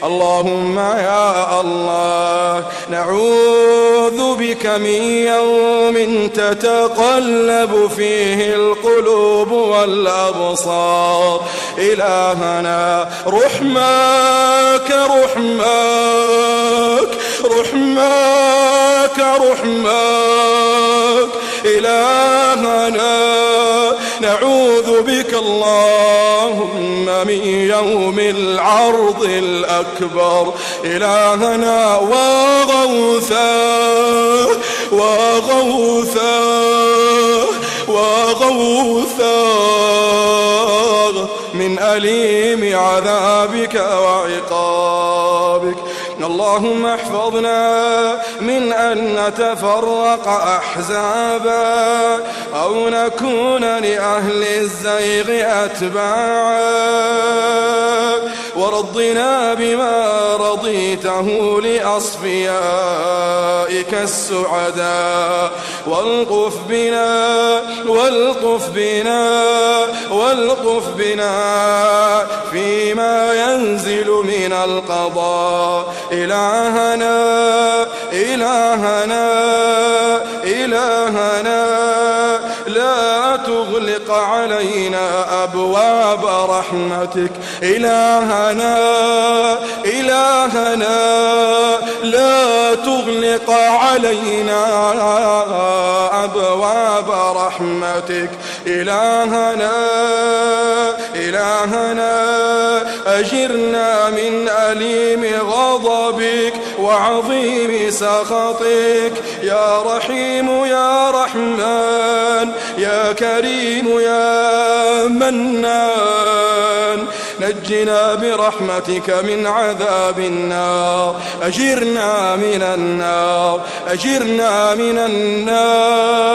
اللهم يا الله، نعوذ بك من يوم تتقلب فيه القلوب والأبصار. إلهنا، رحماك، رحماك، رحماك، رحماك. إلهنا، نعوذ بك اللهم من يوم العرض الأكبر. إلهنا، وغوثا، وغوثا، وغوثا من أليم عذابك وعقابك. اللهم احفظنا من أن نتفرق أحزابا أو نكون لأهل الزيغ أتباعا، ورضنا بما رضيته لأصفيائك السعداء. والطف بنا، والطف بنا، والطف بنا فيما ينزل من القضاء. إلهنا، إلهنا، إلهنا، لا تغلق علينا أبواب رحمتك. إلهنا، إلهنا، لا تغلق علينا أبواب رحمتك. إلهنا، إلهنا، أجرنا من أليم غضبك وعظيم سخطك. يا رحيم يا رحمن، يا كريم يا منان، نجنا برحمتك من عذاب النار، أجرنا من النار، أجرنا من النار.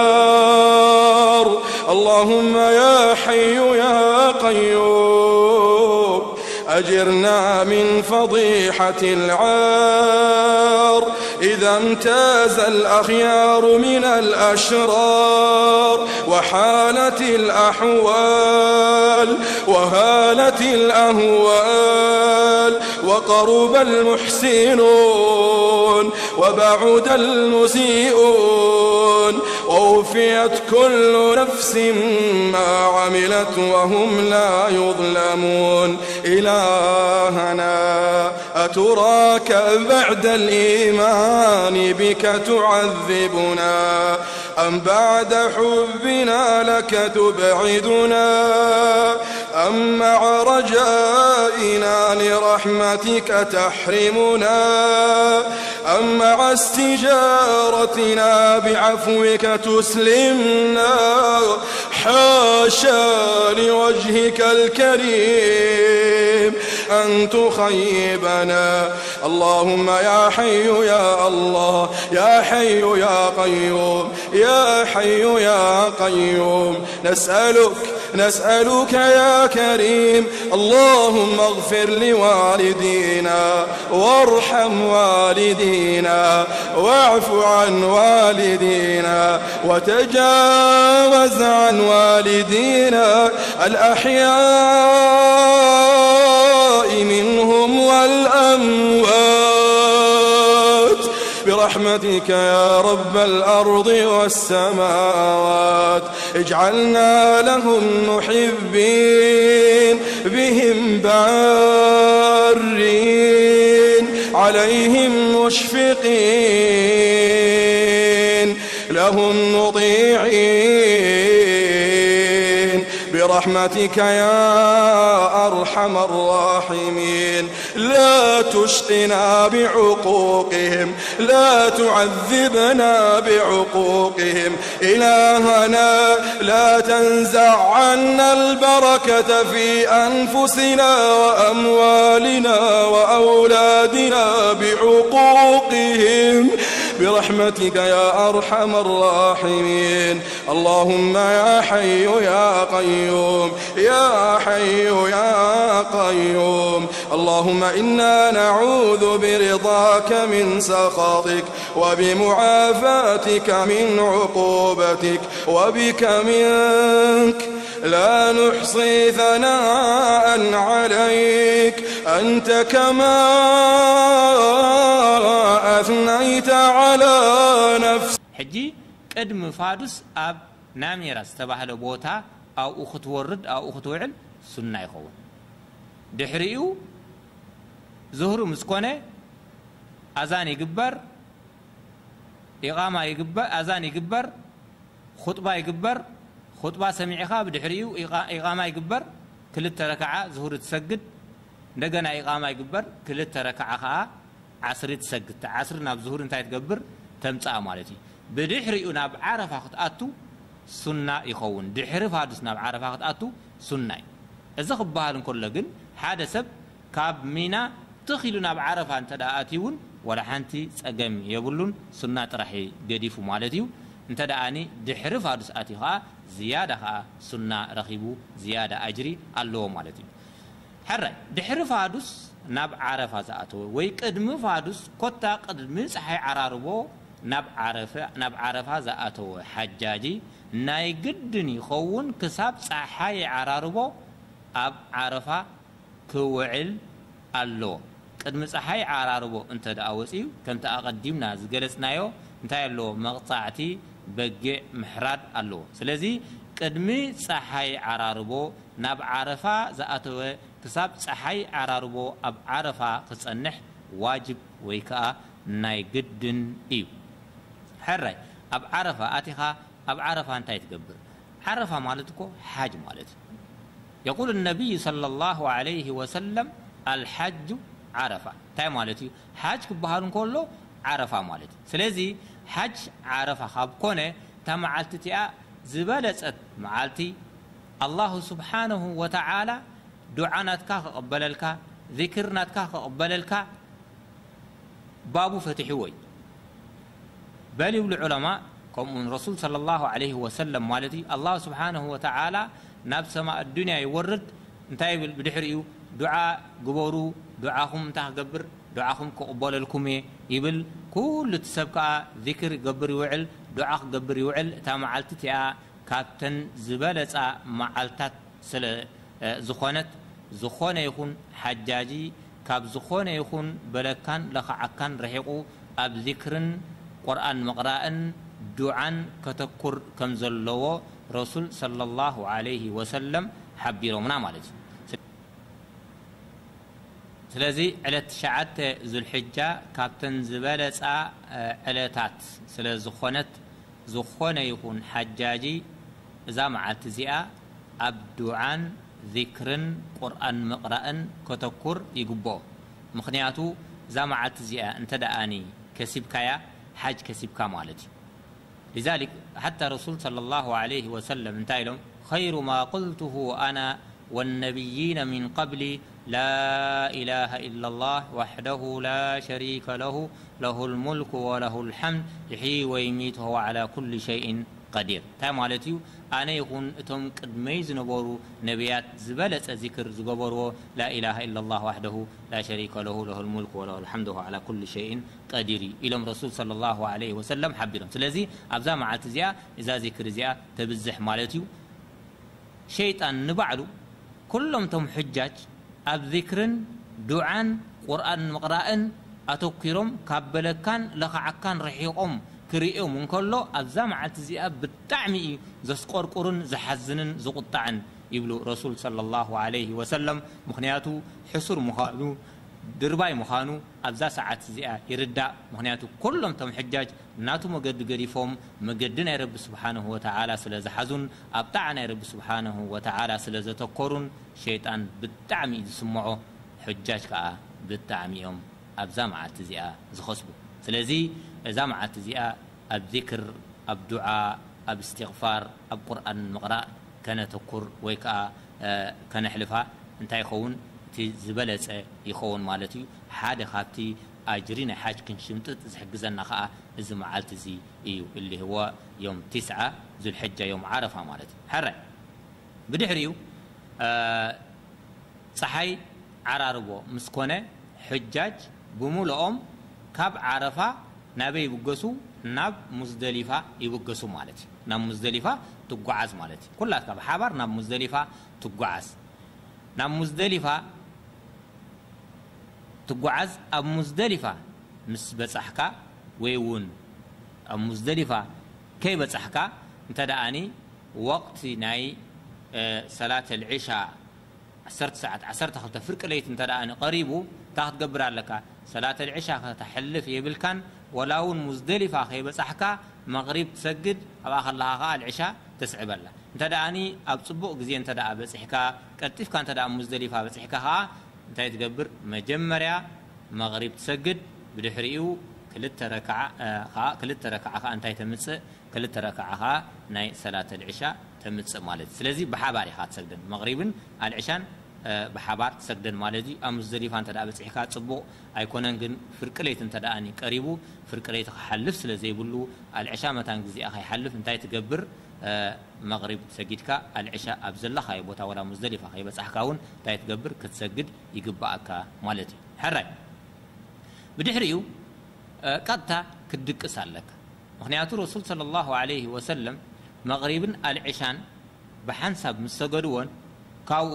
اللهم يا حي يا قيوم، أجرنا من فضيحة العار إذا امتاز الأخيار من الأشرار، وحالت الأحوال وهالت الأهوال، وقرب المحسنون وبعد المسيئون، ووفيت كل نفس ما عملت وهم لا يظلمون. إلهنا، أتراك بعد الإيمان بك تعذبنا، أم بعد حبنا لك تبعدنا، أم مع رجائنا لرحمتك تحرمنا، أم مع استجارتنا بعفوك تسلمنا؟ حاشا لوجهك الكريم أن تخيبنا. اللهم يا حي يا الله، يا حي يا قيوم، يا حي يا قيوم، نسألك، نسألك يا كريم، اللهم اغفر لوالدينا وارحم والدينا واعف عن والدينا وتجاوز عن والدينا الأحياء منهم والأموات برحمتك يا رب الأرض والسماوات. اجعلنا لهم محبين، بهم بارين، عليهم مشفقين، لهم مطيعين برحمتك يا أرحم الراحمين. لا تشقنا بعقوقهم، لا تعذبنا بعقوقهم. إلهنا، لا تنزع عنا البركة في أنفسنا وأموالنا وأولادنا بعقوقهم برحمتك يا أرحم الراحمين. اللهم يا حي يا قيوم، يا حي يا قيوم، اللهم إنا نعوذ برضاك من سخطك، وبمعافاتك من عقوبتك، وبك منك، لا نحصي ثناء عليك، أنت كما أثنيت على نفسك. ሕጂ ቅድሚ ፋዱስ ኣብ ናሜራ ዝተባህለ ቦታ ኣብኡ ክትወርድ ኣብኡ ክትውዕል ሱና ይኸውን። ድሕሪኡ ዙህሩ ምስ ኮነ ኣዛን ይግበር፣ ኢቓማ ይግበር፣ ኣዛን ይግበር፣ ኹጥባ ይግበር። ኹጥባ ሰሚዕኻ ብድሕሪኡ ኢቓ- ኢቓማ ይግበር። ክልተ ረክዓ ዙሁር ትሰግድ፣ እንደገና ኢቓማ ይግበር። ክልተ ረክዓ ኸዓ ዓስሪ ትሰግድ። ዓስሪ ናብ ዙሁር እንታይ ትገብር? ተምጽኣ ማለት እዩ። ብድሕሪኡ ናብ ዓረፋ ክትኣቱ ሱና ይኸውን። ድሕሪ ፋዱስ ናብ ዓረፋ ክትኣቱ ሱና እዩ። እዚ ክበሃል እንከሎ ግን ሓደ ሰብ ካብ ሚና ትኽ ኢሉ ናብ ዓረፋ እንተ ደኣ ኣትዩ እውን ዋላ ሓንቲ ጸገም የብሉን። ሱና ጥራሕ እዩ ገዲፉ ማለት እዩ። እንተ ደኣኒ ድሕሪ ፋዱስ ኣትዩ ኸዓ ዝያዳ ኸዓ ሱና ረኺቡ ዝያዳ ኣጅሪ ኣለዎ ማለት እዩ። ሕራይ ድሕሪ ፋዱስ ናብ ዓረፋ ዝኣተወ ወይ ቅድሚ ፋዱስ ኮታ ቅድሚ ጸሓይ ዓራርቦ ናብ ዓረፈ- ናብ ዓረፋ ዝኣተወ ሓጃጂ ናይ ግድን ይኸውን ክሳብ ጸሓይ ዓራርቦ ኣብ ዓረፋ ክውዕል ኣለዎ። ቅድሚ ጸሓይ ዓራርቦ እንተ ደኣ ወጺኡ፣ ከምቲ ኣቐዲምና ዝገለጽናዮ እንታይ ኣለዎ? መቕጻዕቲ በጊዕ ምሕራድ ኣለዎ። ስለዚ ቅድሚ ጸሓይ ዓራርቦ ናብ ዓረፋ ዝኣተወ ክሳብ ጸሓይ ዓራርቦ ኣብ ዓረፋ ክጸንሕ ዋጅብ ወይ ከኣ ናይ ግድን እዩ። ሕራይ ኣብ ዓረፋ ኣቲኻ ኣብ ዓረፋ እንታይ ትገብር? ዓረፋ ማለት እኮ ሓጅ ማለት እዩ። የቁል ነቢይ ሰለላሁ ዐለይሂ ወሰለም፣ ኣልሓጁ ዓረፋ። እንታይ ማለት እዩ? ሓጅ ክበሃል እንከሎ ዓረፋ ማለት እዩ። ስለዚ ሓጅ ዓረፋ ካብ ኮነ እታ መዓልቲ እቲኣ ዝበለጸት መዓልቲ፣ ኣላሁ ስብሓነሁ ወተዓላ ዱዓ ናትካ ክቕበለልካ፣ ዚክር ናትካ ክቕበለልካ ባቡ ፈቲሕዎ እዩ። በል ይብሉ ዑለማ፣ ከምኡውን ረሱል ሰለላሁ ዐለይሂ ወሰለም ማለት እዩ። ኣላህ ስብሓነሁ ወተዓላ ናብ ሰማእ ኣዱንያ ይወርድ። እንታይ ይብል ብድሕሪኡ? ዱዓ ግበሩ፣ ዱዓኹም እንታይ ክገብር? ዱዓኹም ክቕበለልኩም እየ ይብል። ኩሉ እቲ ሰብ ከኣ ዚክር ይገብር ይውዕል፣ ዱዓ ክገብር ይውዕል። እታ መዓልቲ እቲኣ ካብተን ዝበለጻ መዓልታት ስለ ዝኾነት፣ ዝኾነ ይኹን ሓጃጂ ካብ ዝኾነ ይኹን በለካን ለኽዓካን ርሒቑ ኣብ ዚክርን ቁርኣን ምቕራእን ዱዓን ከተኩር ከም ዘለዎ ረሱል ሰለላሁ ዐለይሂ ወሰለም ሓቢሮምና ማለት እዩ። ስለዚ ዕለት ትሽዓተ ዙልሕጃ ካብተን ዝበለጻ ዕለታት ስለ ዝኾነት፣ ዝኾነ ይኹን ሓጃጂ እዛ መዓልቲ እዚኣ ኣብ ዱዓን ዚክርን ቁርኣን ምቕራእን ከተኩር ይግብኦ። ምኽንያቱ እዛ መዓልቲ እዚኣ እንተ ደኣኒ ከሲብካያ፣ ሓጅ ከሲብካ ማለት እዩ። ሊዛሊክ ሓታ ረሱል ሰለላሁ ዐለይሂ ወሰለም እንታይ ኢሎም? ኸይሩ ማ ቁልቱሁ ኣና ወነቢይነ ሚን ቀብሊ ላ ኢላሃ ኢለላህ ወሕደሁ ላ ሸሪከ ለሁ ለሁል ሙልኩ ወለሁል ሐምድ ዩሕዪ ወዩሚት ወሁወ ዐላ ኩሊ ሸይኢን ቀዲር። እንታይ ማለት እዩ? ኣነ ይኹን እቶም ቅድመይ ዝነበሩ ነቢያት ዝበለጸ ዚክር ዝገበርዎ ላኢላሃ ኢለላህ ዋሕደሁ ላ ሸሪከ ለሁ ለሁል ሙልክ ወለሁል ሐምድ ወሁወ ዐላ ኩሊ ሸይኢን ቀዲር እዩ ኢሎም ረሱል ሰለላሁ ዐለይሂ ወሰለም ሓቢሮም። ስለዚ ኣብዛ መዓልቲ እዚኣ እዛ ዚክር እዚኣ ተብዝሕ ማለት እዩ። ሸይጣን ንባዕሉ ኩሎም ቶም ሕጃጅ ኣብ ዚክርን ዱዓን ቁርኣን ምቕራእን ኣተኲሮም ካብ በለካን ለኽዓካን ርሒቖም ክርእዮም እንከሎ ኣብዛ መዓልቲ እዚኣ ብጣዕሚ እዩ ዘስቆርቁርን ዝሓዝንን ዝቑጣዕን ይብሉ ረሱል ሰለላሁ ዐለይሂ ወሰለም። ምኽንያቱ ሕሱር ምዃኑ ድርባይ ምዃኑ ኣብዛ ሰዓት እዚኣ ይርዳእ። ምኽንያቱ ኩሎም ቶም ሕጃጅ ናቱ መገዲ ገዲፎም መገዲ ናይ ረቢ ስብሓንሁ ወተዓላ ስለ ዝሓዙን ኣብ ጣዓ ናይ ረቢ ስብሓንሁ ወተዓላ ስለ ዘተኮሩን ሸይጣን ብጣዕሚ እዩ ዝስምዖ። ሕጃጅ ከዓ ብጣዕሚ እዮም ኣብዛ መዓልቲ እዚኣ ዝኸስቡ። ስለዚ እዛ መዓልቲ እዚኣ ኣብ ዚክር፣ ኣብ ዱዓ፣ ኣብ እስትቕፋር፣ ኣብ ቁርኣን ምቕራእ ከነተኩር ወይ ከዓ ከነሕልፋ እንታይ ይኸውን? እቲ ዝበለጸ ይኸውን ማለት እዩ። ሓደ ካብቲ ኣጅሪ ናይ ሓጅ ክንሽምጥጥ ዝሕግዘና ከዓ እዚ መዓልቲ እዚ እዩ። እሊ ህወ ዮም ቲስዓ ዙልሕጃ ዮም ዓረፋ ማለት እዩ። ሕራይ ብድሕሪኡ ፀሓይ ዓራርቦ ምስ ኮነ ሕጃጅ ብምልኦም ካብ ዓረፋ ናበይ ይብገሱ? ናብ ሙዝደሊፋ ይብገሱ ማለት እዩ። ናብ ሙዝደሊፋ ትጓዓዝ ማለት እዩ። ኩላትካ ብሓባር ናብ ሙዝደሊፋ ትጓዓዝ። ናብ ሙዝደሊፋ ትጓዓዝ ኣብ ሙዝደሊፋ ምስ በጻሕካ ወይ እውን ኣብ ሙዝደሊፋ ከይበጻሕካ እንተ ደኣኒ ወቕቲ ናይ ሰላት ልዒሻ ዓሰርተ ሰዓት ዓሰርተ ክልተ ፍርቂ ለይቲ እንተ ደኣ ቀሪቡ እንታይ ክትገብር ኣለካ? ሰላት ልዒሻ ከተሕልፍ የብልካን። ወላ እውን ሙዝደሊፋ ከይበጻሕካ መቕሪብ ትሰግድ፣ ኣብኣ ከለኻ ከኣ ልዕሻ ተስዕበላ። እንተ ደኣኒ ኣብ ጽቡቕ ግዜ እንተ ደኣ በጺሕካ፣ ቀልጢፍካ እንተ ደኣ ሙዝደሊፋ በጺሕካ ከኣ እንታይ ትገብር? መጀመርያ መቕሪብ ትሰግድ፣ ብድሕሪኡ ክልተ ረክዓ፣ እ፣ ከኣ ክልተ ረክዓ ከኣ እንታይ ተምጽእ? ክልተ ረክዓ ከኣ ናይ ሰላት ልዕሻ ተምጽእ ማለት እዩ። ስለዚ ብሓባር ኢኻ ትሰግደን። መቕሪብን ኣልዕሻን፣ እ፣ ብሓባር ትሰግደን ማለት እዩ። ኣብ ሙዝደሊፋ እንተ ደኣ በጺሕካ ጽቡቕ ኣይኮነን፣ ግን ፍርቂ ለይቲ እንተ ደኣ ቀሪቡ፣ ፍርቂ ለይቲ ክሓልፍ ስለ ዘይብሉ፣ ኣልዕሻ መታን ግዜኣ ከይሓልፍ እንታይ ትገብር? እ፣ መቕሪብ ሰጊድካ ኣልዕሻ ኣብ ዘለኻዮ ቦታ ወላ ሙዝደሊፋ ከይበጻሕካ እውን እንታይ ትገብር? ክትሰግድ ይግብኣካ ማለት እዩ። ሕራይ። ብድሕሪኡ፣ እ፣ ቀጥታ ክትድቅስ ኣለካ። ምኽንያቱ ረሱል ሰለላሁ ዐለይሂ ወሰለም መቕሪብን ኣልዕሻን ብሓንሳብ ምስ ሰገድዎን፣ ካብኡ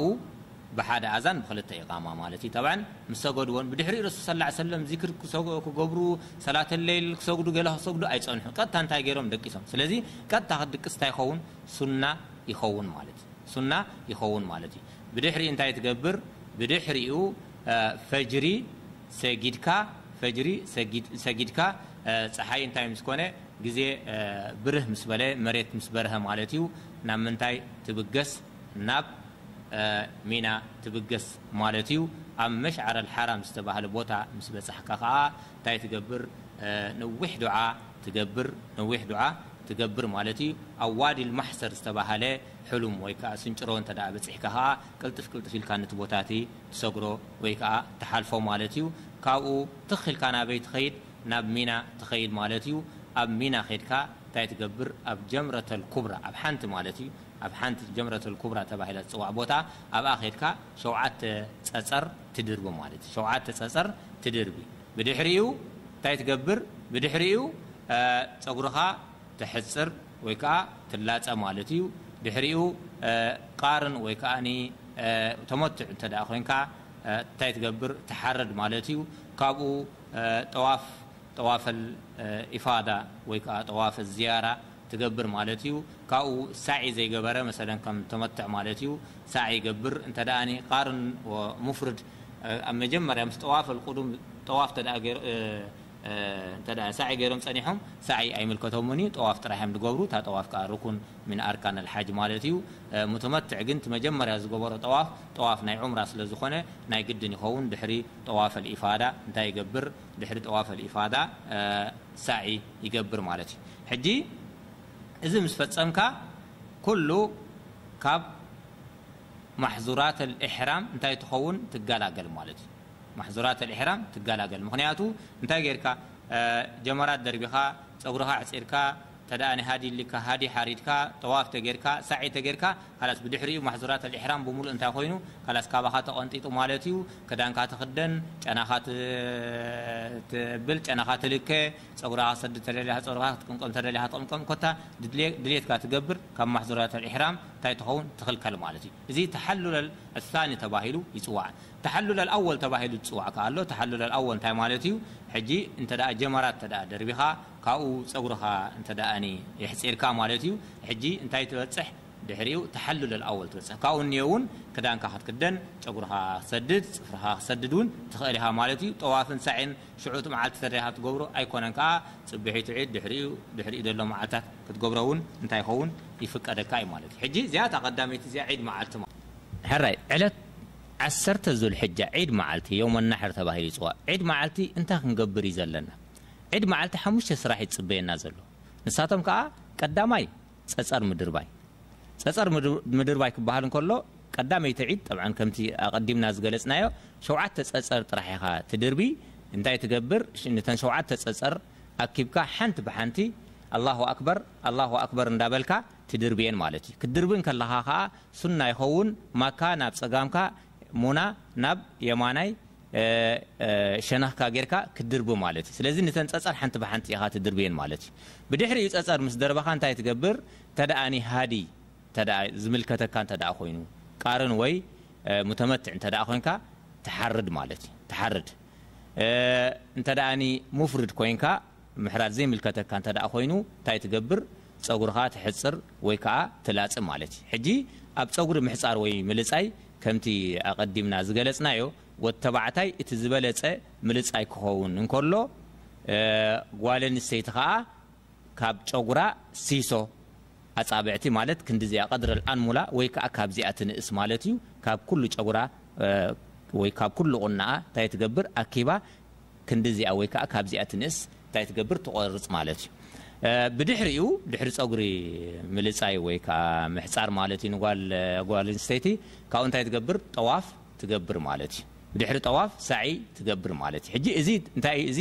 ብሓደ ኣዛን ብኽልተ ኢቓማ ማለት እዩ። ጠብዓን ምስ ሰገድዎን፣ ብድሕሪኡ ረሱል ሰለላሁ ዐለይሂ ወሰለም ዚክር ክሰግ-፣ ክገብሩ፣ ሰላተ ለይል ክሰግዱ፣ ገለ ክሰግዱ ኣይጸንሑ። ቀጥታ እንታይ ገይሮም? ደቂሶም። ስለዚ ቀጥታ ክትድቅስ እንታይ ይኸውን? ሱና ይኸውን ማለት እዩ። ሱና ይኸውን ማለት እዩ። ብድሕሪ እንታይ ትገብር? ብድሕሪኡ፣ እ፣ ፈጅሪ ሰጊድካ፣ ፈጅሪ ሰጊድ-፣ ሰጊድካ፣ እ፣ ጸሓይ እንታይ ምስ ኮነ፣ ግዜ፣ እ፣ ብርህ ምስ በለ፣ መሬት ምስ በርሀ ማለት እዩ። ናብ ምንታይ ትብገስ? ናብ፣ እ፣ ሚና ትብገስ ማለት እዩ። ኣብ መሽዓር ኣልሓራም ዝተባህለ ቦታ ምስ በጻሕካ ከኣ እንታይ ትገብር? እ፣ ነዊሕ ዱዓ ትገብር፣ ነዊሕ ዱዓ ትገብር ማለት እዩ። ኣብ ዋዲ ልማሕሰር ዝተባህለ ሕሉም ወይ ከኣ ስንጭሮ እንተ ደኣ በጺሕካ ከኣ ቅልጥፍ ቅልጥፍ ኢልካ ነቲ ቦታ እቲ ትሰግሮ ወይ ከኣ ትሓልፎ ማለት እዩ። ካብኡ ትኽ ኢልካ ናበይ ትኸይድ? ናብ ሚና ትኸይድ ማለት እዩ። ኣብ ሚና ኸይድካ እንታይ ትገብር? ኣብ ጀምረተል ኩብራ፣ ኣብ ሓንቲ ማለት እዩ፣ ኣብ ሓንቲ ጀምረተል ኩብራ ተባሂላ ትጽዋዕ ቦታ፣ ኣብኣ ኸይድካ ሸውዓተ ጸጸር ትድርቢ ማለት እዩ። ሸውዓተ ጸጸር ትድርቢ። ብድሕሪኡ እንታይ ትገብር? ብድሕሪኡ፣ እ፣ ጸጉርኻ ተሕጽር ወይ ከኣ ትላጸ ማለት እዩ። ድሕሪኡ፣ እ፣ ቃርን ወይ ከኣ ኒ፣ እ፣ ተመትዕ እንተ ደኣ ኮይንካ፣ እ፣ እንታይ ትገብር? ትሓርድ ማለት እዩ። ካብኡ፣ እ፣ ጠዋፍ፣ ጠዋፈል፣ እ፣ ኢፋዳ ወይ ከኣ ጠዋፈ ዝያራ ትገብር ማለት እዩ። ካብኡ ሳዒ ዘይገበረ፣ መሰለን ከም ተመትዕ ማለት እዩ፣ ሳዒ ይገብር። እንተ ደኣኒ ቃርን ወሙፍርድ፣ እ፣ ኣብ መጀመርያ ምስ ጠዋፈል ቁዱም ጠዋፍ እንተ ደኣ ገይሩ፣ እ፣ እ፣ እንተ ደኣ ሳዒ ገይሮም ጸኒሖም፣ ሳዒ ኣይምልከቶምን እዩ፣ ጠዋፍ ጥራሕ እዮም ዝገብሩ። እታ ጠዋፍ ከኣ ሩኩን ምን ኣርካን ኣልሓጅ ማለት እዩ። እ፣ ሙተመትዕ ግን እቲ መጀመርያ ዝገበሮ ጠዋፍ፣ ጠዋፍ ናይ ዑምራ ስለ ዝኾነ፣ ናይ ግድን ይኸውን ድሕሪ ጠዋፍ ኣልኢፋዳ እንታይ ይገብር? ድሕሪ ጠዋፍ ኣልኢፋዳ፣ እ፣ ሳዒ ይገብር ማለት እዩ። ሕጂ እዚ ምስ ፈጸምካ፣ ኩሉ ካብ ማሕዙራት ኣልኢሕራም እንታይ ትኸውን? ትገላገል ማለት እዩ። ማሕዙራት ኣልኢሕራም ትገላገል። ምኽንያቱ እንታይ ጌርካ? እ፣ ጀመራት ደርቢኻ፣ ጸጉርኻ ኣሕጺርካ፣ ተደኣ ንሃዲ ኢልካ፣ ሃዲ ሓሪድካ፣ ጠዋፍ ተጌርካ፣ ሳዒ ተጌርካ፣ ካላስ ብድሕሪኡ ማሕዙራት ኣልኢሕራም ብምሉእ እንታይ ኮይኑ፣ ካላስ ካባኻ ተቐንጢጡ ማለት እዩ። ክዳንካ ትኽደን፣ ጨናኻ ት-፣ ትብል፣ ጨናኻ ትልከ፣ ጸጉርኻ ክትሰድድ ተደሊኻ ጸጉርኻ ክትቅምቀም ተደሊኻ ትቕምቀም፣ ኮታ ድድልየ-፣ ድልየትካ ትገብር፣ ካብ ማሕዙራት ኣልኢሕራም እንታይ ትኸውን? ትኽልከል ማለት እዩ። እዚ ተሓሉለል ኣሳኒ ተባሂሉ ይጽዋዕ። ተሓሉለል ኣወል ተባሂሉ ዝጽዋዕ ከኣ ኣሎ። ተሓሉለል ኣወል እንታይ ማለት እዩ? ሕጂ እንተ ደኣ ጀመራት እንተ ደኣ ደርቢኻ፣ ካብኡ ጸጉርኻ እንተ ደኣኒ የሕጺርካ ማለት እዩ። ሕጂ እንታይ ትበጽሕ? ድሕሪኡ ተሓሉለል ኣወል ትበጽሕ። ካብኡ እኒኦ እውን ክዳንካ ክትክደን፣ ጸጉርኻ ክትሰድድ፣ ጽፍርኻ ክትሰድድ እውን ትኽእል ኢኻ ማለት እዩ። ጠዋፍን ሳዒን ሽዑ እቲ መዓልቲ ተደሊኻ ትገብሮ ኣይኮነን ከኣ፣ ጽብሒቱ ዒድ ድሕሪኡ፣ ድሕሪኡ ዘሎ መዓልታት ክትገብሮ እውን እንታይ ይኸውን? ይፍቀደካ እዩ ማለት እዩ። ሕጂ እዚኣ እታ ቀዳመይቲ እዚኣ ዒድ መዓልቲ ማለት። ሕራይ፣ ዕለት ዓሰርተ ዙልሕጃ ዒድ መዓልቲ፣ የውመ ናሕር ተባሂሉ ይጽዋዕ። ዒድ መዓልቲ እንታይ ክንገብር እዩ ዘለና? ዒድ መዓልቲ ሓሙሽተ ስራሕ እዩ ዝጽበየና ዘሎ። ንሳቶም ከኣ ቀዳማይ ጸጸር ምድርባይ። ጸጸር ምድር-፣ ምድርባይ ክበሃል እንከሎ፣ ቀዳመይቲ ዒድ፣ ጠብዓን ከምቲ ኣቐዲምና ዝገለጽናዮ፣ ሸውዓተ ጸጸር ጥራሕ ኢኻ ትድርቢ። እንታይ ትገብር? ሽ-፣ ነተን ሸውዓተ ጸጸር ኣኪብካ ሓንቲ ብሓንቲ ኣላሁ ኣክበር፣ ኣላሁ ኣክበር እንዳበልካ ትድርብየን ማለት እዩ። ክትድርቢ እንከለኻ ከኣ ሱና ይኸውን፣ ማካ ናብ ጸጋምካ፣ ሙና ናብ የማናይ፣ እ፣ እ፣ ሸነኽካ ጌርካ ክትድርቢ ማለት እዩ። ስለዚ ነተን ጸጸር ሓንቲ ብሓንቲ ኢኻ ትድርብየን ማለት እዩ። ብድሕሪኡ ጸጸር ምስ ደርበኻ እንታይ ትገብር? ተደኣኒ ሃዲ፣ ተደኣ ዝምልከተካ እንተ ደኣ ኮይኑ፣ ቃርን ወይ፣ እ፣ ሙተመትዕ እንተ ደኣ ኮይንካ፣ ትሓርድ ማለት እዩ። ትሓርድ። እንተ ደኣኒ ሙፍርድ ኮይንካ፣ ምሕራድ ዘይምልከተካ እንተ ደኣ ኮይኑ፣ እንታይ ትገብር? ጸጉርኻ ትሕጽር ወይ ከኣ ትላጽ ማለት እዩ። ሕጂ ኣብ ጸጉሪ ምሕጻር ወይ ምልጻይ፣ ከምቲ ኣቐዲምና ዝገለጽናዮ፣ ወዲ ተባዕታይ እቲ ዝበለጸ ምልጻይ ክኸውን እንከሎ፣ እ፣ ጓል ኣንስተይቲ ከኣ ካብ ጨጉራ ሲሶ ኣጻብዕቲ ማለት ክንዲዚኣ ቀድረል ኣንሙላ ወይ ከኣ ካብዚኣ ትንእስ ማለት እዩ። ካብ ኩሉ ጨጉራ፣ እ፣ ወይ ካብ ኩሉ ቁናኣ እንታይ ትገብር? ኣኪባ ክንዲዚኣ ወይ ከኣ ካብዚኣ ትንእስ እንታይ ትገብር? ትቆርጽ ማለት እዩ። እ፣ ብድሕሪኡ፣ ድሕሪ ጸጉሪ ምልጻይ ወይ ከኣ ምሕጻር ማለት እዩ ንጓል፣ ጓል ኣንስተይቲ፣ ካብኡ እንታይ ትገብር? ጠዋፍ ትገብር ማለት እዩ። ብድሕሪ ጠዋፍ ሳዒ ትገብር ማለት እዩ። ሕጂ እዚ እንታይ እዩ? እዚ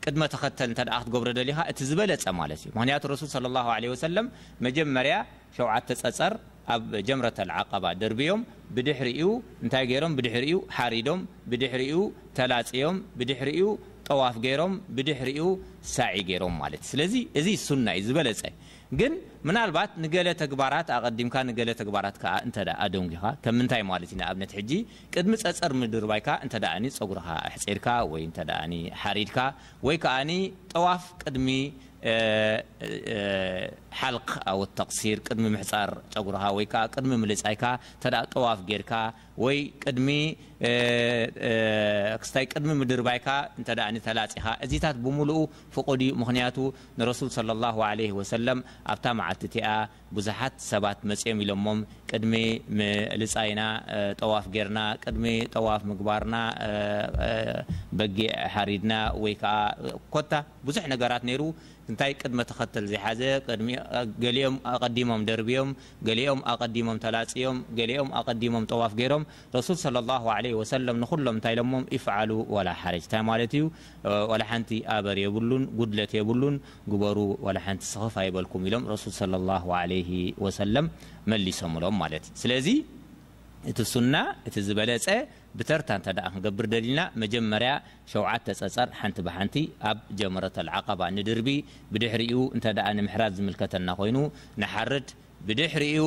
ቅድመ ተኸተል እንተ ደኣ ክትገብሮ ደሊኻ እቲ ዝበለጸ ማለት እዩ። ምኽንያቱ ረሱል ሰለላሁ ዐለይሂ ወሰለም መጀመርያ ሸውዓተ ጸጸር ኣብ ጀምረተል ዓቐባ ደርብዮም፣ ብድሕሪኡ እንታይ ገይሮም? ብድሕሪኡ ሓሪዶም፣ ብድሕሪኡ ተላጽዮም፣ ብድሕሪኡ ጠዋፍ ገይሮም፣ ብድሕሪኡ ሳዒ ገይሮም ማለት እዩ። ስለዚ እዚ ሱና እዩ ዝበለጸ። ግን ምናልባት ንገለ ተግባራት ኣቐዲምካ ንገለ ተግባራት ከኣ እንተ ደኣ ኣደንጒኻ፣ ከም ምንታይ ማለት እዩ? ንኣብነት ሕጂ ቅድሚ ጸጸር ምድርባይካ እንተ ደኣኒ ጸጉርኻ ኣሕጺርካ ወይ እንተ ደኣኒ ሓሪድካ ወይ ከኣኒ ጠዋፍ ቅድሚ፣ እ፣ እ፣ ሓልቕ ኣው ተቕሲር፣ ቅድሚ ምሕጻር ጨጉርኻ ወይ ከኣ ቅድሚ ምልጻይካ እንተ ደኣ ጠዋፍ ጌርካ ወይ ቅድሚ፣ እ፣ እ፣ ክስታይ ቅድሚ ምድርባይካ እንተ ደኣኒ ተላጺኻ፣ እዚታት ብምሉኡ ፍቑድ እዩ። ምኽንያቱ ንረሱል ሰለላሁ ዐለይሂ ወሰለም ኣብታ መዓልቲ እቲኣ ብዙሓት ሰባት መጺኦም ኢሎሞም፣ ቅድሚ ምልጻይና፣ እ፣ ጠዋፍ ጌርና፣ ቅድሚ ጠዋፍ ምግባርና፣ እ፣ እ፣ በጊዕ ሓሪድና ወይ ከኣ ኮታ ብዙሕ ነገራት ነይሩ። እንታይ ቅድመ ተኸተል ዘይሓዘ፣ ቅድሚ፣ ገሊኦም ኣቐዲሞም ደርብዮም፣ ገሊኦም ኣቐዲሞም ተላጽዮም፣ ገሊኦም ኣቐዲሞም ጠዋፍ ገይሮም። ረሱል ሰለላሁ ዐለይሂ ወሰለም ንኹሎም እንታይ ኢሎሞም? ኢፍዓሉ ወላ ሓረጅ። እንታይ ማለት እዩ? ወላ ሓንቲ ኣበር የብሉን፣ ጉድለት የብሉን፣ ግበሩ፣ ወላ ሓንቲ ስኽፍ ኣይበልኩም ኢሎም ረሱል ሰለላሁ ዐለይሂ ወሰለም መሊሶምሎም ማለት እዩ። ስለዚ እቲ ሱና፣ እቲ ዝበለጸ ብተርታ እንተ ደኣ ክንገብር ደሊና፣ መጀመርያ ሸውዓተ ጸጸር ሓንቲ ብሓንቲ ኣብ ጀመረተል ዓቐባ ንድርቢ፣ ብድሕሪኡ እንተ ደኣ ንምሕራድ ዝምልከተና ኮይኑ ንሓርድ፣ ብድሕሪኡ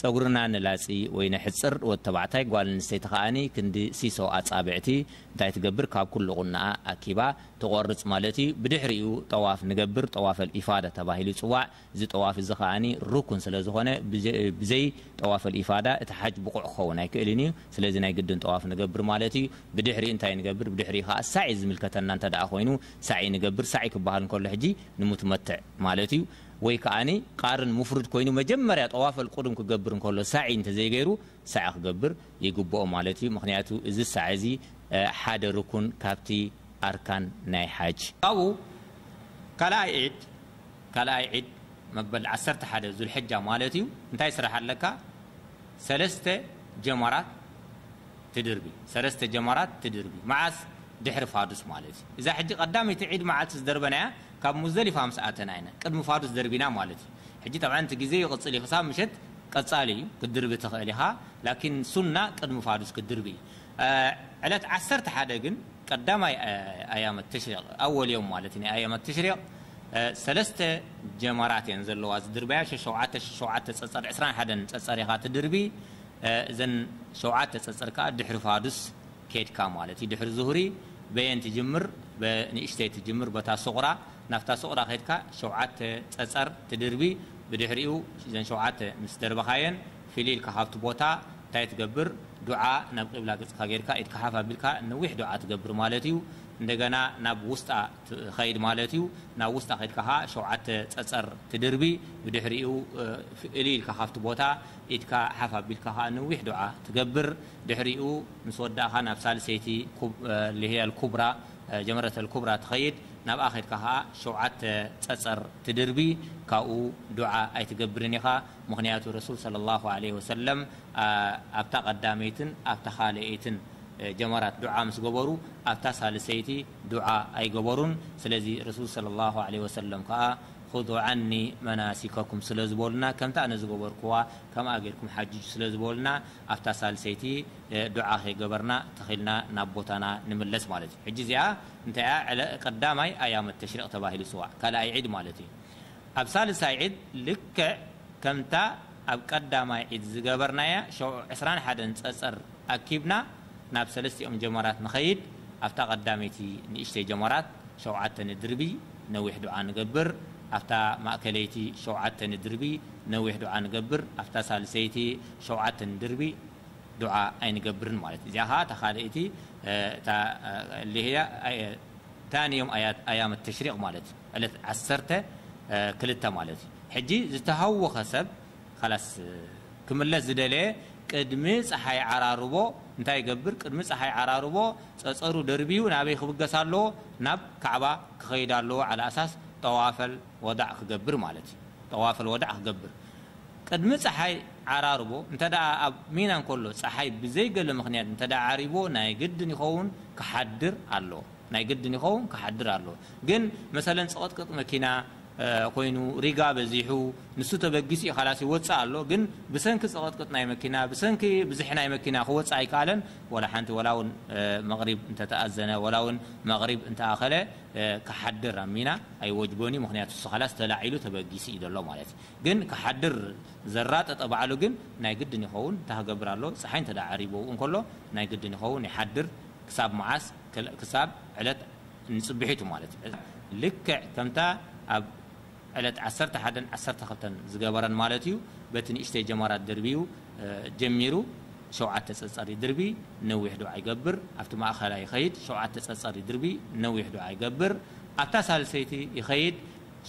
ጸጉርና ንላጺ ወይ ነሕጽር፣ ወዲ ተባዕታይ፣ ጓል ኣንስተይቲ ከኣኒ ክንዲ ሲሶ ኣጻብዕቲ እንታይ ትገብር? ካብ ኩሉ ቁናኣ ኣኪባ ትቆርጽ ማለት እዩ። ብድሕሪኡ ጠዋፍ ንገብር፣ ጠዋፈል ኢፋዳ ተባሂሉ ይጽዋዕ። እዚ ጠዋፍ እዚ ከኣኒ ሩኩን ስለ ዝኾነ፣ ብዘ-፣ ብዘይ ጠዋፈል ኢፋዳ እቲ ሓጅ ብቑዕ ክኸውን ኣይክእልን እዩ። ስለዚ ናይ ግድን ጠዋፍ ንገብር ማለት እዩ። ብድሕሪኡ እንታይ ንገብር? ብድሕሪኡ ከኣ ሳዒ ዝምልከተና እንተ ደኣ ኮይኑ፣ ሳዒ ንገብር። ሳዒ ክበሃል እንከሎ ሕጂ ንሙትመትዕ ማለት እዩ። ወይ ከኣኒ ቃርን ሙፍርድ ኮይኑ መጀመርያ ጠዋፈል ቁዱም ክገብር እንከሎ ሳዒ እንተ ዘይገይሩ፣ ሳዒ ክገብር ይግብኦ ማለት እዩ። ምኽንያቱ እዚ ሳዒ እዚ፣ እ፣ ሓደ ርኩን ካብቲ ኣርካን ናይ ሓጅ። ካብኡ ካልኣይ ዒድ፣ ካልኣይ ዒድ መበል ዓሰርተ ሓደ ዙልሕጃ ማለት እዩ። እንታይ ስራሕ ኣለካ? ሰለስተ ጀመራት ትድርቢ፣ ሰለስተ ጀመራት ትድርቢ። መዓስ? ድሕሪ ፋዱስ ማለት እዩ። እዛ ሕጂ ቀዳመይቲ ዒድ መዓልቲ ዝደርበናያ ካብ ሙዝደሊፋ ምስ ኣተና ኢና፣ ቅድሚ ፋዱስ ደርቢና ማለት እዩ። ሕጂ ጠብዓን እቲ ግዜ ይቕጽል እዩ፣ ክሳብ ምሸት ቀጻሊ እዩ፣ ክትድርቢ ትኽእል ኢኻ። ላኪን ሱና ቅድሚ ፋዱስ ክትድርቢ እዩ። እ፣ ዕለት ዓሰርተ ሓደ ግን ቀዳማይ፣ እ፣ ኣያመት ተሽሪቕ፣ ኣወል ዮም ማለት እዩ፣ ናይ ኣያመት ተሽሪቕ፣ እ፣ ሰለስተ ጀመራት እየን ዘለዋ ዝድርበያ፣ ሸሸውዓተ፣ ሸሸውዓተ ጸጸር፣ ዕስራን ሓደን ጸጸር ኢኻ ትድርቢ። እ፣ እዘን ሸውዓተ ጸጸር ከኣ ድሕሪ ፋዱስ ኬድካ ማለት እዩ። ድሕሪ ዙህሪ በየን ትጅምር? በንእሽተይ ትጅምር፣ በታ ሱቕራ። ናብታ ሱቕራ ኸድካ ሸውዓተ ጸጸር ትድርቢ። ብድሕሪኡ እዘን ሸውዓተ ምስ ደርበኻየን፣ ፍልይ ኢልካ ካብቲ ቦታ እንታይ ትገብር? ዱዓ፣ ናብ ቂብላ ገጽካ ጌርካ፣ ኢድካ ሓፍ ኣቢልካ ነዊሕ ዱዓ ትገብር ማለት እዩ። እንደገና ናብ ውስጣ ትኸይድ ማለት እዩ። ናብ ውስጣ ኸድካ ኸዓ ሸውዓተ ጸጸር ትድርቢ። ብድሕሪኡ፣ እ፣ ፍልይ ኢልካ ካብቲ ቦታ ኢድካ ሓፍ ኣቢልካ ኸዓ ነዊሕ ዱዓ ትገብር። ድሕሪኡ ምስ ወዳእኻ ናብ ሳልሰይቲ ኩብ-፣ እ፣ ልህያል ኩብራ፣ እ፣ ጀመረተል ኩብራ ትኸይድ። ናብኣ ኸድካ ኸዓ ሸውዓተ ጸጸር ትድርቢ። ካብኡ ዱዓ ኣይትገብርን ኢኻ። ምኽንያቱ ረሱል ሰለላሁ ዐለይሂ ወሰለም፣ እ፣ ኣብታ ቀዳመይትን ኣብታ ኻልኣይትን፣ እ፣ ጀመራት ዱዓ ምስ ገበሩ፣ ኣብታ ሳልሰይቲ ዱዓ ኣይገበሩን። ስለዚ ረሱል ሰለላሁ ዐለይሂ ወሰለም ከኣ "ኹዙ ዐኒ መናሲከኩም" ስለ ዝበሉና፣ ከምታ ኣነ ዝገበርኩዋ ከምኣ ጌርኩም ሓጅጁ ስለ ዝበሉና፣ ኣብታ ሳልሰይቲ፣ እ፣ ዱዓ ከይገበርና ተኺልና ናብ ቦታና ንምለስ ማለት እዩ። ሕጂ እዚኣ እንታይ እያ? ዕለ-፣ ቀዳማይ ኣያመት ተሽሪቕ ተባሂሉ ይጽዋዕ፣ ካልኣይ ዒድ ማለት እዩ። ኣብ ሳልሳይ ዒድ ልክዕ ከምታ ኣብ ቀዳማይ ዒድ ዝገበርናያ ሸው-፣ ዕስራን ሓደን ጸጸር ኣኪብና ናብ ሰለስቲኦም ጀመራት ንኸይድ። ኣብታ ቀዳመይቲ ንእሽተይ ጀመራት ሸውዓተ ንድርቢ ነዊሕ ዱዓ ንገብር። ኣብታ ማእከለይቲ ሸውዓተ ንድርቢ ነዊሕ ዱዓ ንገብር። ኣብታ ሳልሰይቲ ሸውዓተ ንድርቢ ዱዓ ኣይንገብርን ማለት እዩ። እዚኣ ኸዓ እታ ካልኣይቲ፣ እ፣ እታ፣ እ፣ اللي هي፣ እ፣ ثاني يوم آيات، أيام التشريق ማለት እዩ። ዕለት ዓሰርተ ክልተ ማለት እዩ። ሕጂ ዝተሃወኸ ሰብ ኻላስ ክምለስ ዝደለየ ቅድሚ ጸሓይ ዓራርቦ እንታይ ይገብር? ቅድሚ ጸሓይ ዓራርቦ ጸጸሩ ደርብዩ ናበይ ክብገስ ኣለዎ? ናብ ካዕባ ክኸይድ ኣለዎ። ዓላ ኣሳስ ጠዋፈል ወዳዕ ክገብር ማለት እዩ። ጠዋፈል ወዳዕ ክገብር። ቅድሚ ጸሓይ ዓራርቦ እንተ ደኣ ኣብ ሚና እንከሎ ጸሓይ ብዘይ ገለ ምኽንያት እንተ ደኣ ዓሪብዎ ናይ ግድን ይኸውን ክሓድር ኣለዎ። ናይ ግድን ይኸውን ክሓድር ኣለዎ። ግን መሰለን ጸቐጥቅጥ መኪና፣ እ፣ ኮይኑ ሪጋ በዚሑ ንሱ ተበጊሱ እዩ ኻላስ ይወጽእ ኣሎ። ግን ብሰንኪ ጸቐጥቅጥ ናይ መኪና፣ ብሰንኪ ብዝሒ ናይ መኪና ክወጽእ ኣይከኣለን። ወላ ሓንቲ፣ ወላ እውን፣ እ፣ መቕሪብ እንተ ተኣዘነ፣ ወላ እውን መቕሪብ እንተ ኣኸለ፣ እ፣ ክሓድር ኣብ ሚና ኣይወጅቦን እዩ። ምኽንያቱ እሱ ኻላስ ተላዒሉ ተበጊሱ እዩ ዘሎ ማለት እዩ። ግን ክሓድር ዘራጠጠ ባዕሉ ግን ናይ ግድን ይኸውን፣ እንታይ ክገብር ኣሎ? ጸሓይ እንተ ደኣ ዓሪብዎ እንከሎ ናይ ግድን ይኸውን ይሓድር። ክሳብ መዓስ? ክል-፣ ክሳብ ዕለት ንጽብሒቱ ማለት እዩ። ልክዕ ከምታ ኣብ ዕለት ዓሰርተ ሓደን ዓሰርተ ክልተን ዝገበረን ማለት እዩ። በቲ ንእሽተይ ጀመራት ድርብዩ፣ እ፣ ጀሚሩ ሸውዓተ ጸጸር ይድርቢ፣ ነዊሕ ዱዓ ይገብር። ኣብቲ ማእኸላይ ይኸይድ፣ ሸውዓተ ጸጸር ይድርቢ፣ ነዊሕ ዱዓ ይገብር። ኣብታ ሳልሰይቲ ይኸይድ፣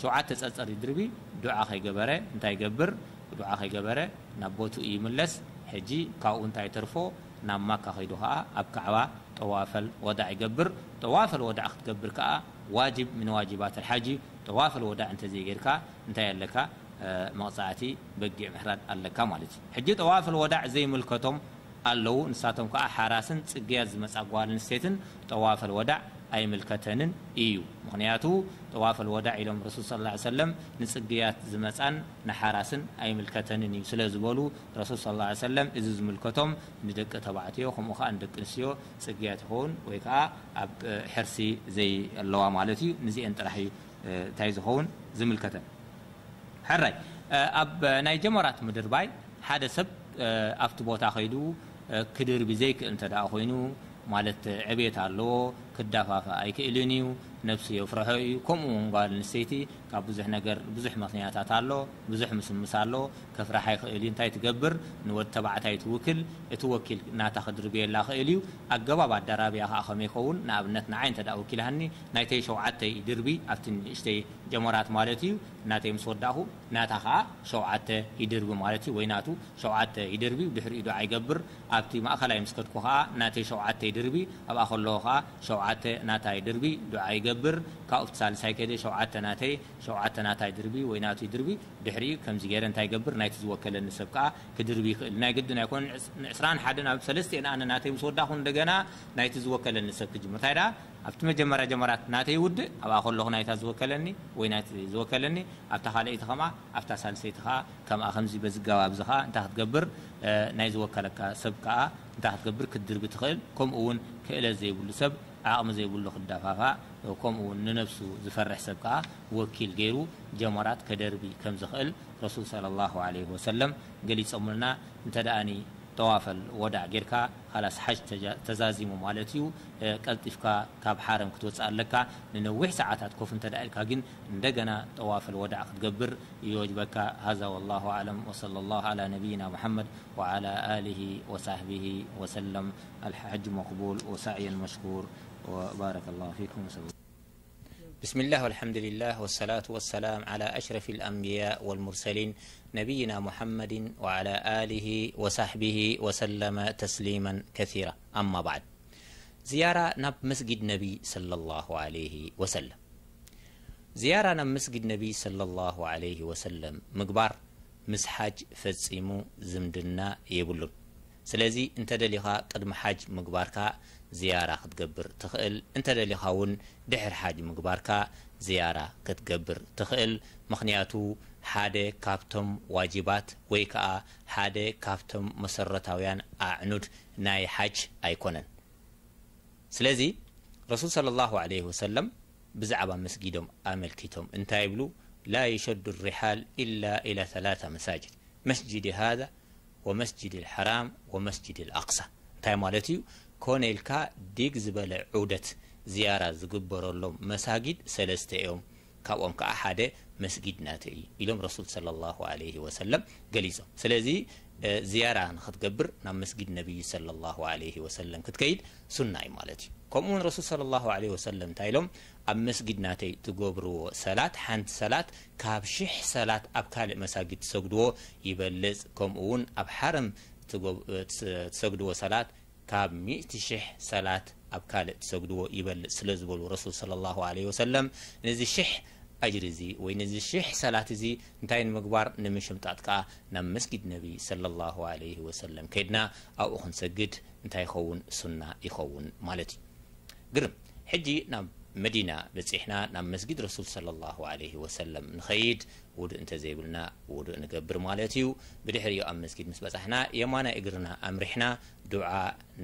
ሸውዓተ ጸጸር ይድርቢ፣ ዱዓ ከይገበረ እንታይ ይገብር? ዱዓ ከይገበረ ናብ ቦትኡ ይምለስ። ሕጂ ካብኡ እንታይ ተርፎ? ናብ ማካ ከይዱ ኸኣ ኣብ ካዕባ ጠዋፈል ወዳዕ ይገብር። ጠዋፈል ወዳዕ ክትገብር ከኣ ዋጅብ ምን ዋጅባት ኣልሓጅ እዩ። ጠዋፈል ወዳዕ እንተዘይጌርካ እንታይ ኣለካ? እ፣ መቕጻዕቲ በጊዕ ምሕራድ ኣለካ ማለት እዩ። ሕጂ ጠዋፈል ወዳዕ ዘይምልከቶም ኣለዉ። ንሳቶም ከኣ ሓራስን ጽግያት ዝመጻ ጓል ኣንስተይትን ጠዋፈል ወዳዕ ኣይምልከተንን እዩ። ምኽንያቱ ጠዋፈል ወዳዕ ኢሎም ረሱል ሰለላሁ ዐለይሂ ወሰለም ንጽግያት ዝመጻን ንሓራስን ኣይምልከተንን እዩ ስለ ዝበሉ፣ ረሱል ሰለላሁ ዐለይሂ ወሰለም እዚ ዝምልከቶም ንደቂ ተባዕትዮ፣ ከምኡ ከኣ ንደቂ ኣንስትዮ ጽግያት ይኸውን፣ ወይ ከኣ ኣብ፣ እ፣ ሕርሲ ዘይ ኣለዋ ማለት እዩ። ንዚአን ጥራሕ እዩ፣ እ፣ እንታይ ዝኸውን ዝምልከተን። ሕራይ፣ እ፣ ኣብ ናይ ጀመራት ምድርባይ ሓደ ሰብ፣ እ፣ ኣብቲ ቦታ ከይዱ፣ እ፣ ክድርቢ ዘይክእል እንተ ደኣ ኮይኑ፣ ማለት ዕቤት ኣለዎ፣ ክዳፋፋእ ኣይክእልን እዩ፣ ነብሱ የፍርሖ እዩ። ከምኡ እውን ጓል ኣንስተይቲ ካብ ብዙሕ ነገር፣ ብዙሕ ምኽንያታት ኣሎ፣ ብዙሕ ምስምስ ኣሎ፣ ከፍርሓ ይኽእል እዩ። እንታይ ትገብር? ንወዲ ተባዕታይ ትውክል፣ እቲ ወኪል ናታ ክድርብየላ ክእል እዩ። ኣገባብ ኣደራብያ ከኣ ከመይ ይኸውን? ንኣብነት ንዓይ እንተ ደኣ ወኪልሃኒ ናይተይ ሸውዓተ ይድርቢ፣ ኣብቲ ንእሽተይ ጀመራት ማለት እዩ። ናተይ ምስ ወዳእኹ ናታ ኸኣ ሸውዓተ ይድርቢ ማለት እዩ። ወይ ናቱ ሸውዓተ ይድርቢ፣ ድሕሪኡ ዱዓ ይገብር። ኣብቲ ማእኸላይ ምስ ከድኩ ኸኣ ናተይ ሸውዓተ ይድርቢ፣ ኣብኣ ከለኹ ኸኣ ሸውዓተ ናታ ይድርቢ፣ ዱዓ ይገብር። ካብኡ ኣብቲ ሳልሳይ ከይደ ሸውዓተ ናተይ፣ ሸውዓተ ናታ ይድርቢ ወይ ናቱ ይድርቢ። ድሕሪኡ ከምዚ ገይረ እንታይ ይገብር? ናይቲ ዝወከለኒ ሰብ ከኣ ክድርቢ ይኽእል። ናይ ግድን ኣይኮነን። ዕስ-፣ ንዕስራን ሓደን ኣብ ሰለስቲኤን ኣነ ናተይ ምስ ወዳእኹ እንደገና ናይቲ ዝወከለኒ ሰብ ክጅምር። እንታይ ደኣ ኣብቲ መጀመርያ ጀመራት ናተይ ይውድእ፣ ኣብኣ ከለኹ ናይታ ዝወከለኒ ወይ ናይቲ ዝወከለኒ፣ ኣብታ ካልኣይቲ ከምኣ፣ ኣብታ ሳልሰይቲ ከኣ ከምኣ። ከምዚ በዚ ኣገባብ እዚ ከኣ እንታይ ክትገብር? እ፣ ናይ ዝወከለካ ሰብ ከኣ እንታይ ክትገብር? ክትድርቢ ትኽእል። ከምኡ እውን ክእለት ዘይብሉ ሰብ፣ ዓቕሚ ዘይብሉ ክዳፋፋእ፣ ከምኡ እውን ንነብሱ ዝፈርሕ ሰብ ከኣ ወኪል ገይሩ ጀመራት ከደርቢ ከም ዝኽእል ረሱል ሰለላሁ ዐለይሂ ወሰለም ገሊጾምልና። እንተ ደኣኒ ጠዋፈል ወዳዕ ጌርካ፣ ኻላስ ሓጅ ተጃ-፣ ተዛዚሙ ማለት እዩ። እ፣ ቀልጢፍካ ካብ ሓረም ክትወጽእ ኣለካ። ንነዊሕ ሰዓታት ኮፍ እንተ ደኣ ኢልካ ግን እንደገና ጠዋፈል ወዳዕ ክትገብር ይወጅበካ። هذا والله أعلم، وصلى الله على نبينا محمد وعلى آله وصحبه وسلم. الحج مقبول وسعيا مشكور، وبارك الله فيكم. بسم الله والحمد لله والصلاة والسلام على أشرف الأنبياء والمرسلين نبينا محمد وعلى آله وصحبه وسلم تسليما كثيرا. أما بعد. زيارة ናብ መስጊድ ነቢ ሰለላሁ ዐለይሂ ወሰለም። ዝያራ ናብ መስጊድ ነቢ ሰለላሁ ዐለይሂ ወሰለም ምግባር ምስ ሓጅ ፈጺሙ ዝምድና የብሉን። ስለዚ እንተ ደሊኻ ቅድሚ ሓጅ ምግባርካ ዝያራ ክትገብር ትኽእል፣ እንተ ደሊኻ እውን ድሕሪ ሓጅ ምግባርካ ዝያራ ክትገብር ትኽእል። ምኽንያቱ ሓደ ካብቶም ዋጅባት ወይ ከኣ ሓደ ካብቶም መሰረታውያን ኣዕኑድ ናይ ሓጅ ኣይኮነን። ስለዚ ረሱል ሰለላሁ ዐለይሂ ወሰለም ብዛዕባ መስጊዶም ኣመልኪቶም እንታይ ይብሉ? لا يشد الرحال إلا إلى ثلاثة مساجد، مسجدي هذا ومسجد الحرام ومسجد الأقصى። እንታይ ማለት እዩ? ኮነ ኢልካ ዲግ ዝበለ ዑደት ዝያራ ዝግበረሎም መሳጊድ ሰለስተ እዮም። ካብኦም ከዓ ሓደ መስጊድ ናተይ እዩ ኢሎም ረሱል ሰለላሁ ዐለይሂ ወሰለም ገሊጾም። ስለዚ ዝያራ ንክትገብር ናብ መስጊድ ነቢይ ሰለላሁ ዐለይሂ ወሰለም ክትከይድ ሱና እዩ ማለት እዩ። ከምኡ እውን ረሱል ሰለላሁ ዐለይሂ ወሰለም እንታይ ኢሎም? ኣብ መስጊድ ናተይ ትገብርዎ ሰላት ሓንቲ ሰላት ካብ ሽሕ ሰላት ኣብ ካልእ መሳጊድ ትሰግድዎ ይበልጽ። ከምኡ እውን ኣብ ሓረም ትሰግድዎ ሰላት ካብ ሚእቲ ሽሕ ሰላት ኣብ ካልእ ትሰግድዎ ይበልጽ ስለ ዝበሉ ረሱል ሰለላሁ ዐለይሂ ወሰለም፣ ነዚ ሽሕ ኣጅሪ እዚ ወይ ነዚ ሽሕ ሰላት እዚ እንታይ ንምግባር? ንምሽምጣጥ ከኣ ናብ መስጊድ ነቢ ሰለላሁ ዐለይሂ ወሰለም ከይድና ኣብኡ ክንሰግድ እንታይ ይኸውን? ሱና ይኸውን ማለት እዩ። ግርም። ሕጂ ናብ መዲና በጺሕና ናብ መስጊድ ረሱል ሰለላሁ ዐለይሂ ወሰለም ንኸይድ ውዱእ እንተዘይብልና ውዱእ ንገብር ማለት እዩ። ብድሕሪኡ ኣብ መስጊድ ምስ በጻሕና የማናይ እግርና ኣምሪሕና ዱዓ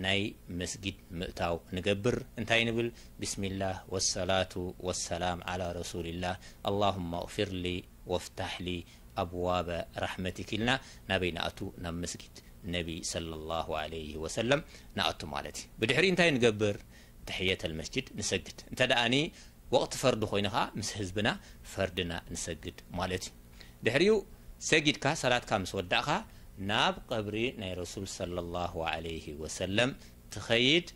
ናይ መስጊድ ምእታው ንገብር። እንታይ ንብል? ቢስሚላህ ወሰላቱ ወሰላም ዓላ ረሱሊላህ ኣላሁመ እግፊር ሊ ወፍታሕ ሊ ኣብዋበ ራሕመቲክ ኢልና ናበይ ንኣቱ? ናብ መስጊድ ነቢ ሰለላሁ ዐለይሂ ወሰለም ንኣቱ ማለት እዩ። ብድሕሪ እንታይ ንገብር? ተሕየተል መስጅድ ንሰግድ። እንተ ደኣኒ ወቕቲ ፈርዲ ኮይኑ ኸዓ ምስ ህዝብና ፈርድና ንሰግድ ማለት እዩ። ድሕሪኡ ሰጊድካ ሰላትካ ምስ ወዳእኻ ናብ ቀብሪ ናይ ረሱል ሰለላሁ ዐለይሂ ወሰለም ትኸይድ።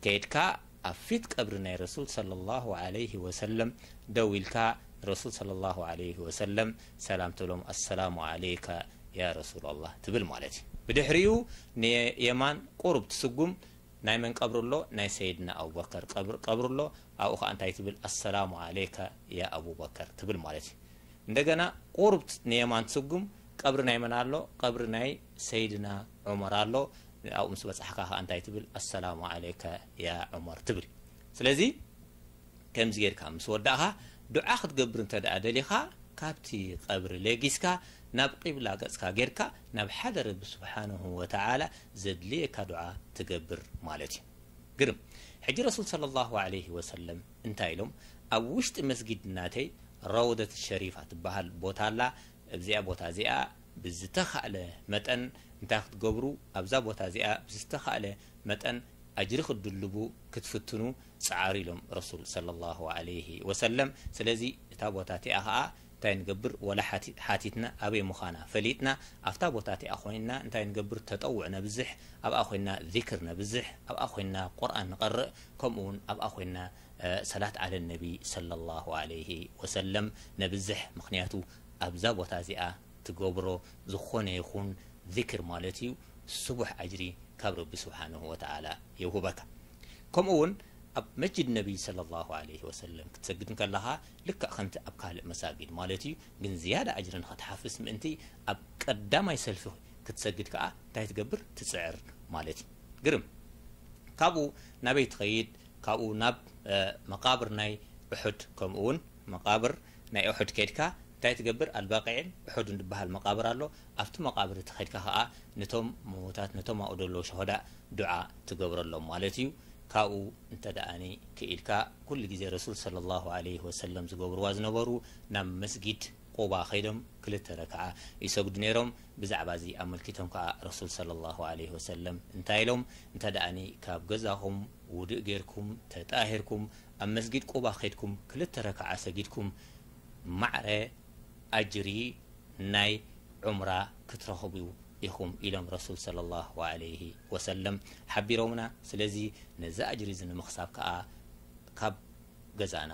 ከይድካ ኣብ ፊት ቀብሪ ናይ ረሱል ሰለላሁ ዐለይሂ ወሰለም ደው ኢልካ ረሱል ሰለላሁ ዐለይሂ ወሰለም ሰላም ትብሎም፣ ኣሰላሙ ዐለይከ ያ ረሱላላህ ትብል ማለት እዩ። ብድሕሪኡ ንየማን ቁሩብ ትስጉም፣ ናይ መን ቀብሪ ኣሎ? ናይ ሰይድና ኣቡበከር ቀብሪ፣ ቀብሪ ኣሎ። ኣብኡ ኸዓ እንታይ ትብል? ኣሰላሙ ዐለይከ ያ ኣቡበከር ትብል ማለት እዩ። እንደገና ቁሩብ ንየማን ትስጉም፣ ቀብሪ ናይ መን ኣሎ? ቀብሪ ናይ ሰይድና ዑመር ኣሎ። ኣብኡ ምስ በጻሕካ ኸዓ እንታይ ትብል? ኣሰላሙ ዐለይከ ያ ዑመር ትብል። ስለዚ ከምዚ ጌርካ ምስ ወዳእኻ ዱዓ ክትገብር እንተ ደኣ ደሊኻ ካብቲ ቀብሪ ለጊስካ ናብ ቂብላ ገጽካ ጌርካ ናብ ሓደ ረቢ ስብሓንሁ ወተዓላ ዘድልየካ ዱዓ ትገብር ማለት እዩ። ግርም። ሕጂ ረሱል ሰለላሁ ዐለይሂ ወሰለም እንታይ ኢሎም? ኣብ ውሽጢ መስጊድ ናተይ ረውደት ሸሪፋ ትበሃል ቦታ ኣላ። ኣብዚኣ ቦታ እዚኣ ብዝተኻእለ መጠን እንታይ ክትገብሩ? ኣብዛ ቦታ እዚኣ ብዝተኻእለ መጠን ኣጅሪ ክትድልቡ ክትፍትኑ ጸዓሩ ኢሎም ረሱል ሰለላሁ ዐለይሂ ወሰለም። ስለዚ እታ ቦታ እቲኣ ኸኣ እንታይ ንገብር? ወላ ሓቲ-፣ ሓቲትና ኣበይ ምዃና ፈሊጥና ኣብታ ቦታ እቲኣ ኮይንና እንታይ ንገብር? ተጠውዕ ነብዝሕ፣ ኣብኣ ኮይንና ዚክር ነብዝሕ፣ ኣብኣ ኮይንና ቁርኣን ንቐርእ፣ ከምኡ እውን ኣብኣ ኮይንና፣ እ፣ ሰላት ዓለ ነቢ ሰለላሁ ዐለይሂ ወሰለም ነብዝሕ። ምኽንያቱ ኣብዛ ቦታ እዚኣ ትገብሮ ዝኾነ ይኹን ዚክር ማለት እዩ፣ ስቡሕ ኣጅሪ ካብ ረቢ ስብሓንሁ ወተዓላ የውህበካ። ከምኡ እውን ኣብ መስጅድ ነቢይ ሰለላሁ ዐለይሂ ወሰለም ክትሰግድ እንከለኻ ልክዕ ከምቲ ኣብ ካልእ መሳጊድ ማለት እዩ፣ ግን ዝያዳ ኣጅሪ ንኸትሓፍስ ምእንቲ ኣብ ቀዳማይ ሰልፊ ክትሰግድ ከኣ እንታይ ትገብር? ትጽዕር ማለት እዩ። ግርም። ካብኡ ናበይ ትኸይድ? ካብኡ ናብ፣ እ፣ መቃብር ናይ ኡሑድ፣ ከምኡ እውን መቃብር ናይ ኡሑድ ከይድካ እንታይ ትገብር? ኣልባቂዕን ኡሑድን ዝበሃል መቃብር ኣሎ። ኣብቲ መቃብር እቲ ከይድካ ከኣ ነቶም ምዉታት፣ ነቶም ኣብኡ ዘለዉ ሸሆዳእ ዱዓ ትገብረሎም ማለት እዩ። ካብኡ እንተ ደኣኒ ክኢልካ ኩሉ ግዜ ረሱል ሰለላሁ ዐለይሂ ወሰለም ዝገብርዋ ዝነበሩ ናብ መስጊድ ቁባ ከይዶም ክልተ ረክዓ ይሰግዱ ነይሮም። ብዛዕባ እዚ ኣመልኪቶም ከኣ ረሱል ሰለላሁ ዐለይሂ ወሰለም እንታይ ኢሎም? እንተ ደኣኒ ካብ ገዛኹም ውዱእ ጌርኩም ተጣሂርኩም ኣብ መስጊድ ቁባ ከይድኩም ክልተ ረክዓ ሰጊድኩም ማዕረ ኣጅሪ ናይ ዑምራ ክትረኽቡ ኢኹም ኢሎም ረሱል ሰለላሁ ዐለይሂ ወሰለም ሓቢሮምና። ስለዚ ነዚ ኣጅሪ እዚ ንምኽሳብ ከኣ ካብ ገዛና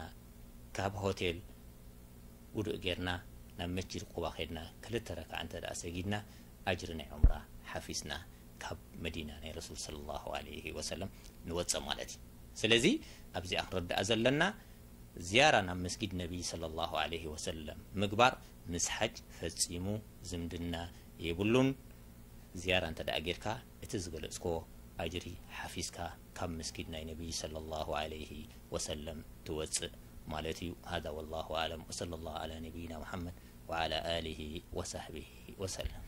ካብ ሆቴል ውዱእ ጌርና ናብ መስጂድ ቁባ ኸድና ክልተ ረክዓ እንተ ደኣ ሰጊድና ኣጅሪ ናይ ዑምራ ሓፊዝና ካብ መዲና ናይ ረሱል ሰለላሁ ዐለይሂ ወሰለም ንወጽእ ማለት እዩ። ስለዚ ኣብዚኣ ክንርድኣ ዘለና ዝያራ ናብ መስጊድ ነቢይ ሰለላሁ ዐለይሂ ወሰለም ምግባር ምስ ሓጅ ፈጺሙ ዝምድና የብሉን። ዝያራ እንተ ደኣ ጌርካ እቲ ዝገለጽክዎ ኣጅሪ ሓፊዝካ ካብ መስጊድ ናይ ነቢይ ሰለላሁ ዐለይሂ ወሰለም ትወጽእ ማለት እዩ። ሃዛ ወላሁ ኣዕለም ወሰለላሁ ዐላ ነቢይና ሙሐመድ ወዐላ ኣሊሂ ወሰሕቢሂ ወሰለም።